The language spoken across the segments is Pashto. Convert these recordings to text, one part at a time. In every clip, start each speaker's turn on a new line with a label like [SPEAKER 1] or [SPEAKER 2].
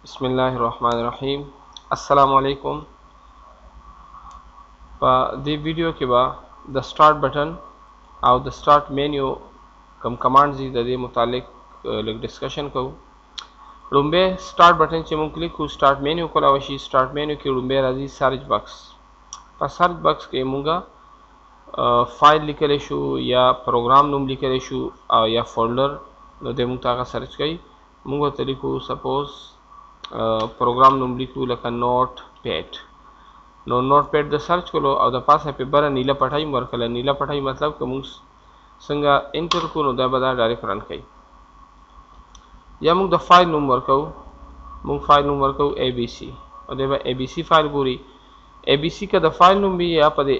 [SPEAKER 1] بسم الله الرحمن الرحیم. السلام علیکم. په دې ویډیو کې به د سٹارټ بټن او د سٹارټ مینیو کوم کمانډز دي، د دې متعلق لږ ډسکشن کوو. لومبه سٹارټ بټن چې مونږ کلیک کوو، سٹارټ مینیو کولاو شي. سٹارټ مینیو کې لومبه راځي سرچ باکس. په سرچ باکس کې مونږه فایل لیکلی شو یا پروګرام نوم لیکلی شو او یا فولډر، نو دی مونږ ته هغه سرچ کوي. مونږ ورته لیکو، سپوز پروګرام نوم لیکو لکه نوټ پیډ. نو نوټ پیډ د سرچ کولو او د پاسه په بره نیله پټۍ ورکړه. نیله پټۍ مطلب که مونږ څنګه انټر کو، نو دا به دا ډایرکټ رن کوي. یا موږ د فایل نوم ورکو، موږ فایل نوم ورکو ای بی سی، او دی به ای بی سی فایل ګوري. ای بی سی که د فایل نوم وي یا په دې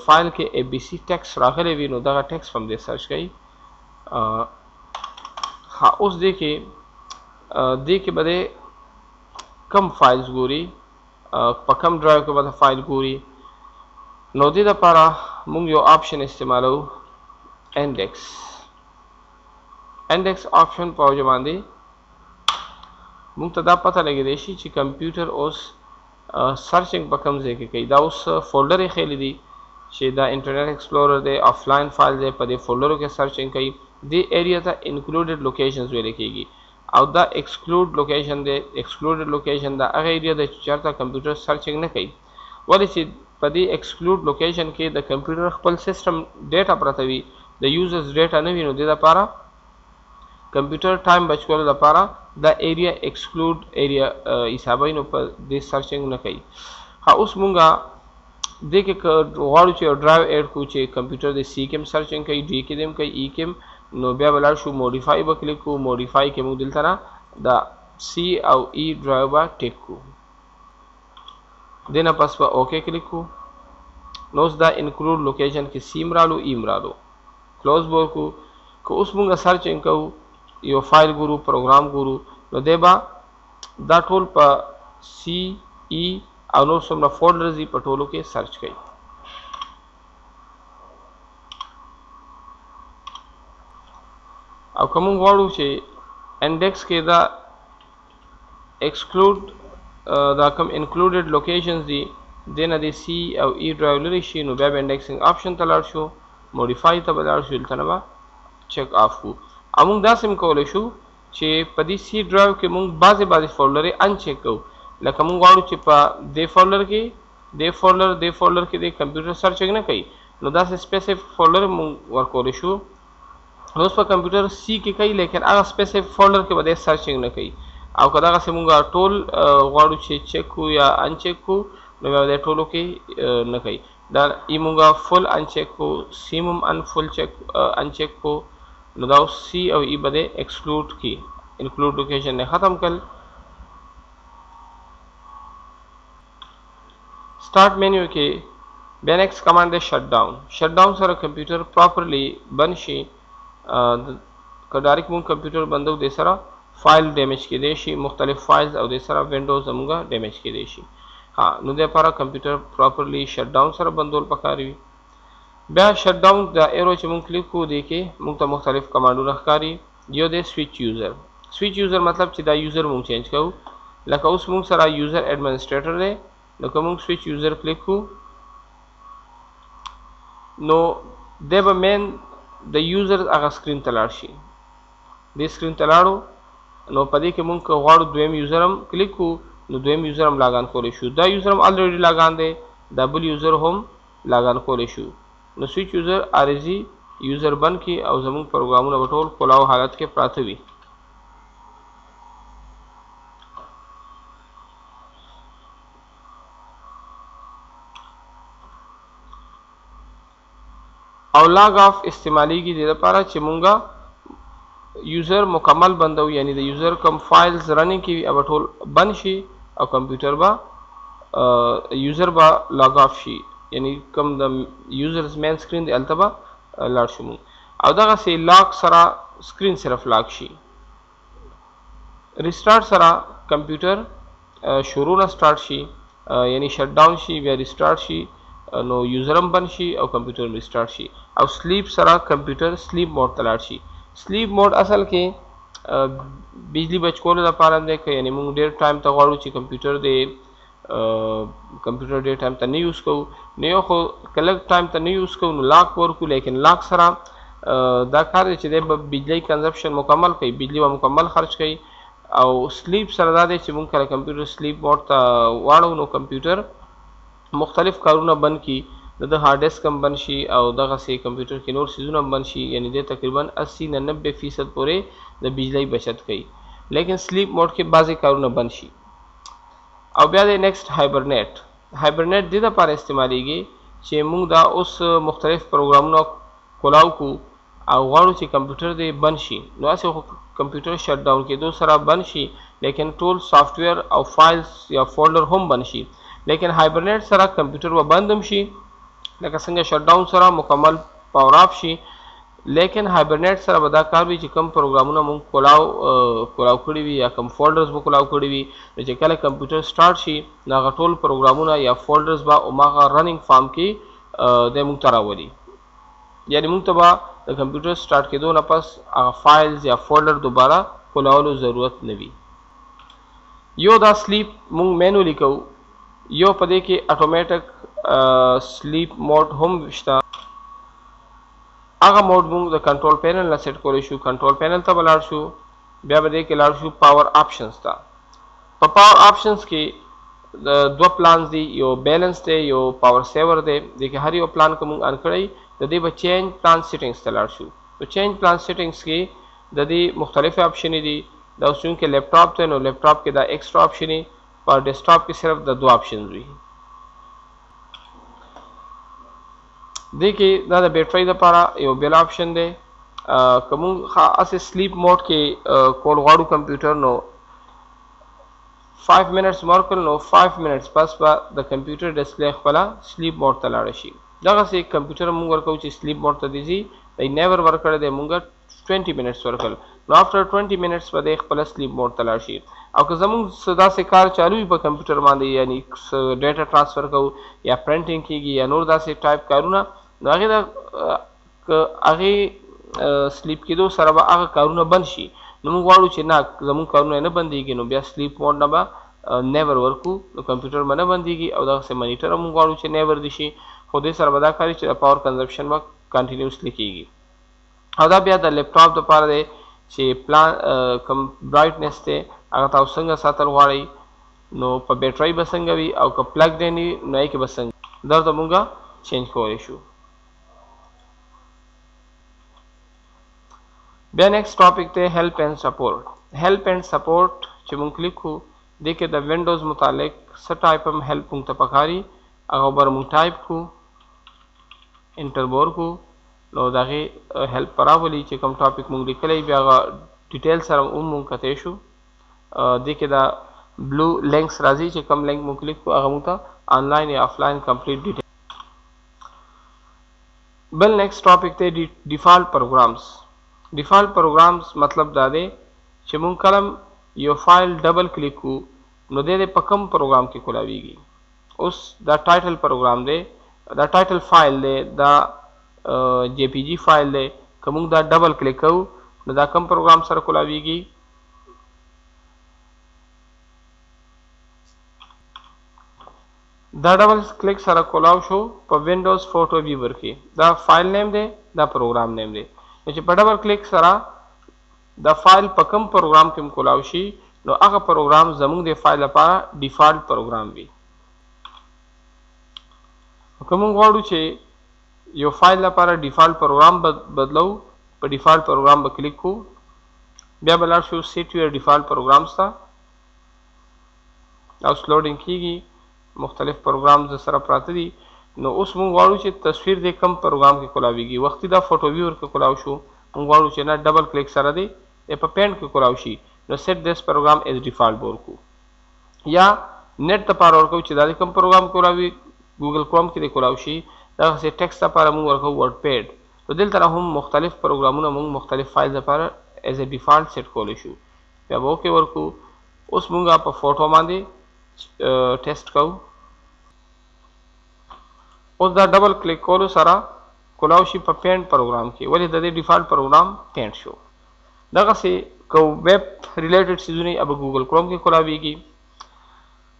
[SPEAKER 1] فایل کې ای بی سی ټیکس راغلی وي، نو دغه ټیکس هم دې سرچ کوي. ها، اوس دې کې به دې کم فایلز ګوري، په کم ډرایو کې به د فایل ګوري. نو دې لپاره موږ یو آپشن استعمالو، انډیکس. انډیکس آپشن په وجه باندې موږ ته دا پته لګېدی شي چې کمپیوټر اوس سرچینګ په کوم ځای کې کوي. دا اوس فولډر یې ښیلی دي چې دا انټرنیټ ایکسپلورر دی، آفلاین فایل دی، په دې فولډرو کې سرچینګ کوي. دې ایریا ته انکلوډډ لوکیشنز ویل کېږي او دا ایکسکلوډ لوکیشن دی. ایکسکلوډډ لوکیشن دا هغه ایریا ده چې چېرته کمپیوټر سرچینګ نه کوي. ولې چې په دې ایکسکلوډ لوکیشن کې د کمپیوټر خپل سیستم ډیټا پرته وي، د یوزرز ډیټا نه وي، نو دې لپاره کمپیوټر ټایم بچ کولو لپاره دا ایریا ایکسکلوډ ایریا حسابوي، نو په دې سرچینګ نه کوي. ها، اوس مونږه دې کې که غواړو چې یو ډرایو اډ کړو چې کمپیوټر د سی کې هم سرچینګ کوي، ډي کې هم کوي، ای کې هم، نو بیا به لاړ شو، موډیفای به کلیک کړو. موډیفای کې موږ دلته نه د سی او ای ډرایو به ټیک کړو، دې نه پس به اوکی کلیک کړو. نو اوس دا انکلوډ لوکیشن کې سیم رالو، ایم رالو، کلوز به وکړو. که اوس مونږ سرچینګ کوو، یو فایل ګورو، پروګرام ګورو، نو دی به دا ټول په سی، ای او نور څومره فولډرز دي په ټولو کې سرچ کوي. او که مونږ غواړو چې انډیکس کې دا ایکسکلوډ، دا کوم انکلوډډ لوکیشنز دي، دې نه دې سی او ای ډرایو لرې شي، نو بیا به انډیکسینګ آپشن ته لاړ شو، موډیفای ته به لاړ شو، دلته نه به چک آف کړو. او موږ داسې هم کولی شو چې په دې سی ډرایو کې موږ بعضې بعضې فولډرې انچیک کوو. لکه موږ غواړو چې په دې فولډر کې، دې فولډر، دې فولډر کې دې کمپیوټر سرچینګ نه کوي، نو داسې سپیسیفک فولډر موږ ورکولی شو. نو اوس په کمپیوټر سی کې کوي، لیکن هغه سپیسیفک فولډر کې به دی سرچینګ نه کوي. او که دغسې موږ ټول غواړو چې چک کړو یا انچیک کړو، نو بیا به دی ټولو کې نه کوي. دا ای مونږه فل انچیک کو، سی هم ان فل چیک انچیک کو، نو دا اوس سی او ای به دی ایکسکلوډ کی، انکلوډ لوکیشن نه ختم کړ. سٹارټ مینیو کې بیا نیکسټ کمانډ دی شټ ډاون. شټ ډاون سره کمپیوټر پراپرلی بند شي. که ډایرکټ مونږ کمپیوټر بندو، دې سره فایل ډیمیج کېدی شي، مختلف فایلز، او دې سره وینډوز زمونږ ډیمیج کېدی شي. ها، نو دې لپاره کمپیوټر پراپرلی شټ ډاون سره بندول پکار وي. بیا شټ ډاون دا ایرو چې مونږ کلیک کوو، دې کې مونږ ته مختلف کمانډونه ښکاري. یو دی سویچ یوزر. سویچ یوزر مطلب چې دا یوزر مونږ چینج کوو. لکه اوس مونږ سره یوزر اډمنسټریټر دی، نو که مونږ سویچ یوزر کلیک کوو، نو دی به مین د یوزر هغه سکرین ته لاړ شي. دې سکرین ته لاړو، نو په دې کې مونږ که غواړو دویم یوزر هم کلیک کوو، نو دویم یوزر هم لاګان کولی شو. دا یوزر هم الریډي لاګان دی، دا بل یوزر هم لاګان کولی شو. نو سویچ یوزر عارضي یوزر بند کړي او زموږ پروګرامونه به ټول کولاو حالت کې پراته وي. او لاګ اف استعمالیږي د لپاره چې مونږه یوزر مکمل بندو، یعنی د یوزر کوم فایلز رننګ کې وي هغه ټول بند شي او کمپیوټر به یوزر به لاګ اف شي، یعنی کوم د یوزرز مین سکرین دی هلته به لاړ شو مونږ. او دغسې لاک سره سکرین صرف لاک شي. ریسټارټ سره کمپیوټر شروع نه سټارټ شي، یعنی شټ ډاون شي بیا ریسټارټ شي، نو یوزر هم بند شي او کمپیوټر هم ریسټارټ شي. او سلیپ سره کمپیوټر سلیپ موډ ته لاړ شي. سلیپ موډ اصل کې بجلی بچ کولو لپاره هم دی، که یعنی موږ ډیر ټایم ته غواړو چې کمپیوټر دی کمپیوټر ډیر ټایم ته نه یوز کوو، نو یو خو که لږ ټایم ته نه یوز کوو نو لاک ورکو، لیکن لاک سره دا کار دی چې دی به بجلی کنزپشن مکمل کوي، بجلی به مکمل خرج کوي. او سلیپ سره دا دی چې موږ کله کمپیوټر سلیپ موډ ته واړو نو کمپیوټر مختلف کارونه بند کړي، د ده هارډ ډیسک هم بند شي او دغسې کمپیوټر کې نور څیزونه هم بند شي، یعنی دی تقریبا 80 نه 90 فیصد پورې د بجلی بچت کوي، لیکن سلیپ موډ کې بعضې کارونه بند شي. او بیا دی نیکسټ هایبرنیټ. هایبرنیټ دې لپاره استعمالیږي چې موږ دا اوس مختلف پروګرامونه کولاو کو او غواړو چې کمپیوټر دې بند شي، نو هسې خو کمپیوټر شټ ډاون کېدو سره بند شي، لیکن ټول سافټویر او فایلز یا فولډر هم بند شي. لیکن هایبرنیټ سره کمپیوټر به بند هم شي، لکه څنګه شټ ډاون سره مکمل پاور آف شي، لیکن هایبرنیټ سره به دا کار وي چې کوم پروګرامونه مونږ کولاو کړي وي یا کوم فولډرز مو کولاو کړي وي، نو چې کله کمپیوټر سٹارټ شي نو هغه ټول پروګرامونه یا فولډرز به هماغه رننګ فارم کې دی مونږ ته راولي. یعنی مونږ ته به د کمپیوټر سٹارټ کېدو نه پس هغه فایلز یا فولډر دوباره کولاولو ضرورت نه وي. یو دا سلیپ مونږ مینولی کوو، یو په دې کې اتوماتیک سلیپ موډ هم شته. هغه موډ مونږ د کنټرول پینل نه سیټ کولی شو. کنټرول پینل ته به لاړ شو، بیا به دې کې لاړ شو پاور آپشنز ته. په پاور آپشنز کې د دوه پلانز دي، یو بیلنس دی، یو پاور سیور دی. دې کې هر یو پلان که مونږ آن کړی د دې به چینج پلان سیټینګز ته لاړ شو. نو چینج پلان سیټینګز کې د دې مختلفې آپشنې دي. دا اوس چونکې لیپټاپ دی نو لیپټاپ کې دا ایکسټرا آپشنې، په ډیسکټاپ کې صرف د دوه آپشنز وي. دې کې دا د بیټرۍ لپاره یو بل آپشن دی. که مونږ هسې سلیپ موډ کې کول غواړو کمپیوټر، نو 5 منټس مو ورکړل، نو 5 منټس پس به د کمپیوټر ډسپلی خپله سلیپ موډ ته لاړه شي. دغسې کمپیوټر مونږ ورکوو چې سلیپ موډ ته دې ځي، دی نیور ورکړی دی، مونږ 20 منټس ورکړل، نو آفټر 20 منټس به دی خپله سلیپ موډ ته لاړ شي. او که زمونږ څه داسې کار چالو وي په کمپیوټر باندې، یعنی څه ډیټا ټرانسفر کوو یا پرنټینګ کیږي یا نور داسې ټایپ کارونه، نو هغې د که هغې سلیپ کېدو سره به هغه کارونه بند شي. نو موږ غواړو چې نه زموږ کارونه نه بندېږي، نو بیا سلیپ موډ نه به نیور ورکو، نو کمپیوټر به نه بندېږي. او دغسې مانیټر هم موږ غواړو چې نیور دي شي، خو دې سره به دا کار چې د پاور کنزپشن به کنټینیوسلی کېږي. او دا بیا د لیپټاپ دپاره دی چې پلان کوم برایټنس دی هغه تاسو څنګه ساتل غواړئ، نو په بیټرۍ به څنګه وي، او که پلګ دی نه وي نو هغې کې به څنګه، دلته موږ چینج کولی شو. بیا نیکسټ ټاپک دی هیلپ اینډ سپورټ. هیلپ اینډ سپورټ چې مونږ کلیک کړو، دې کې د وینډوز متعلق څه ټایپ هم هیلپ مونږ ته پکاري هغه بر مونږ ټایپ کړو، انټر به ورکړو، نو د هغې هیلپ به راولي چې کوم ټاپک مونږ لیکلی، بیا هغه ډیټیل سره هم مونږ کتی شو. دې کې دا بلو لینکس راځي چې کوم لینک مونږ کلیک کړو هغه مونږ ته آنلاین یا آفلاین کمپلیټ ډیټیل. بل نیکسټ ټاپک دی ډیفالټ پروګرامز. ډیفالټ پروګرامز مطلب دا دی چې مونږ کله یو فایل ډبل کلیک کو نو دی په کوم پروګرام کې کولاویږي. اوس دا ټایټل پروګرام دی، دا ټایټل فایل دی، دا جی پی جی فایل دی. که مونږ دا ډبل کلیک کوو نو دا کوم پروګرام سره کولاویږي؟ دا ډبل کلیک سره کولاو شو په وینډوز فوټو ویور کې. دا فایل نیم دی، دا پروګرام نیم دی. نو چې په ډبل کلیک سره دا فایل په کوم پروګرام کې کولاو شي نو هغه پروګرام زموږ د فایل لپاره ډیفالت پروګرام وي. که موږ غواړو چې یو فایل لپاره ډیفالت پروګرام بدلو، په ډیفالت پروګرام به کلیک کو، بیا به لاړ شو سیټ یور ډیفالت پروګرامز ته. اوس لوډینګ کیږي، مختلف پروګرامز سره پراته دي. نو اوس موږ غواړو چې تصویر دې کوم پروګرام کې کولاویږي. وختي دا فوټو ویور کې کولاو شو، موږ غواړو چې نه ډبل کلیک سره دې په پینټ کې کولاو شي، نو سیټ دیس پروګرام از ډیفالت به ورکو. یا نت لپاره ورکو چې دا دې کوم پروګرام کولاوي، ګوګل کروم کې دې کولاو شي. دغسې ټیکسټ لپاره موږ ورکو ورډ پیډ. نو دلته هم مختلف پروګرامونه موږ مختلف فایل لپاره از ا ډیفالت سیټ کولی شو. بیا به اوکې ورکو. اوس موږ په فوټو باندې ټیسټ کوو. اوس دا ډبل کلیک کولو سره کولاو شي په پینټ پروګرام کې، ولې د دې ډیفالت پروګرام پینټ شو. دغسې که ویب ریلیټډ څیزونه وي به ګوګل کروم کې کولاویږي،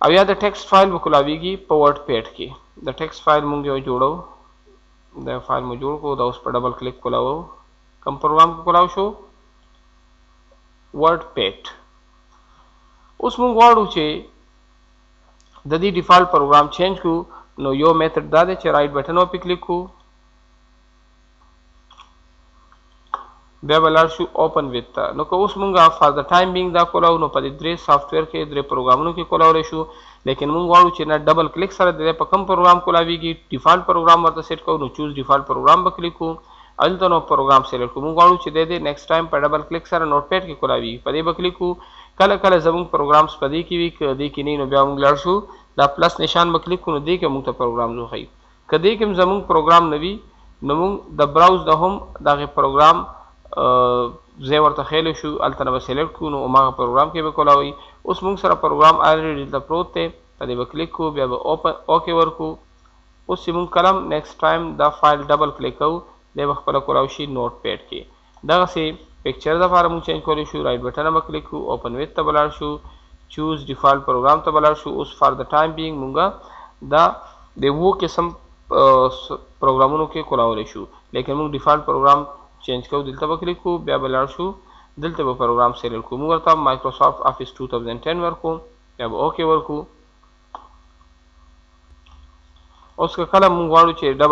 [SPEAKER 1] او یا د ټیکسټ فایل به کولاویږي په ورډ پیډ کې. د ټیکسټ فایل مونږ یو جوړو، دا فایل مو جوړ کړو، دا اوس په ډبل کلیک کولاو، کوم پروګرام کې کولاو شو؟ ورډ پیډ. اوس مونږ غواړو چې د دې ډیفالت پروګرام چینج کړو، نو یو میتھډ دا دی چې رائټ بټن په کلیک کو، بیا به لاړ شو اوپن ویت ته. نو که اوس مونږ فار د ټایم بینګ دا کولاو، نو په دې درې سافټویر کې، درې پروګرامونو کې کولاولی شو، لیکن مونږ غواړو چې نه ډبل کلیک سره د په کوم پروګرام کولاویږي ډیفالت پروګرام ورته سیټ کوو، نو چوز ډیفالت پروګرام به کلیک کوو، هلته نو پروګرام سلیکټ کوو. مونږ غواړو چې د دې نیکسټ ټایم په ډبل کلیک سره نوټ پیډ کې کولاویږي، په دې به کلیک کوو. کله کله زمونږ پروګرامز په دې کې وي، که دې کې نه نو بیا مونږ لاړ شو دا پلس نشان به کلیک کړو، نو دې کې مونږ ته پروګرام وښیي. که دې کې هم زمونږ پروګرام نه وي، نو مونږ د براوز د هم دغه پروګرام ځای ورته ښیلی شو، هلته نه به سلیکټ کړو، نو هماغه پروګرام کې به کولاوي. اوس مونږ سره پروګرام الریډي دلته پروت دی، په دې به کلیک کړو، بیا به اوپن اوکې ورکړو. اوس چې مونږ کله نیکسټ ټایم دا فایل ډبل کلیک کوو، دی به خپله کولاو شي نوټ پیډ کې. دغسې پکچر دپاره مونږ چینج کولی شو، رائټ بټن به کلیک کړو، اوپن ویت ته به لاړ شو، چوز ډیفالت پروګرام ته به لاړ شو. اوس فار د ټایم بینګ مونږ دا د اوو قسم پروګرامونو کې کولاولی شو، لیکن مونږ ډیفالت پروګرام چینج کوو، دلته به کلیک کړو، بیا به لاړ شو دلته به پروګرام سلیکټ کړو. مونږ ورته مایکروسافټ آفیس 2010 ورکړو، بیا به اوکې ورکړو. اوس که کله مونږ غواړو چې ډبل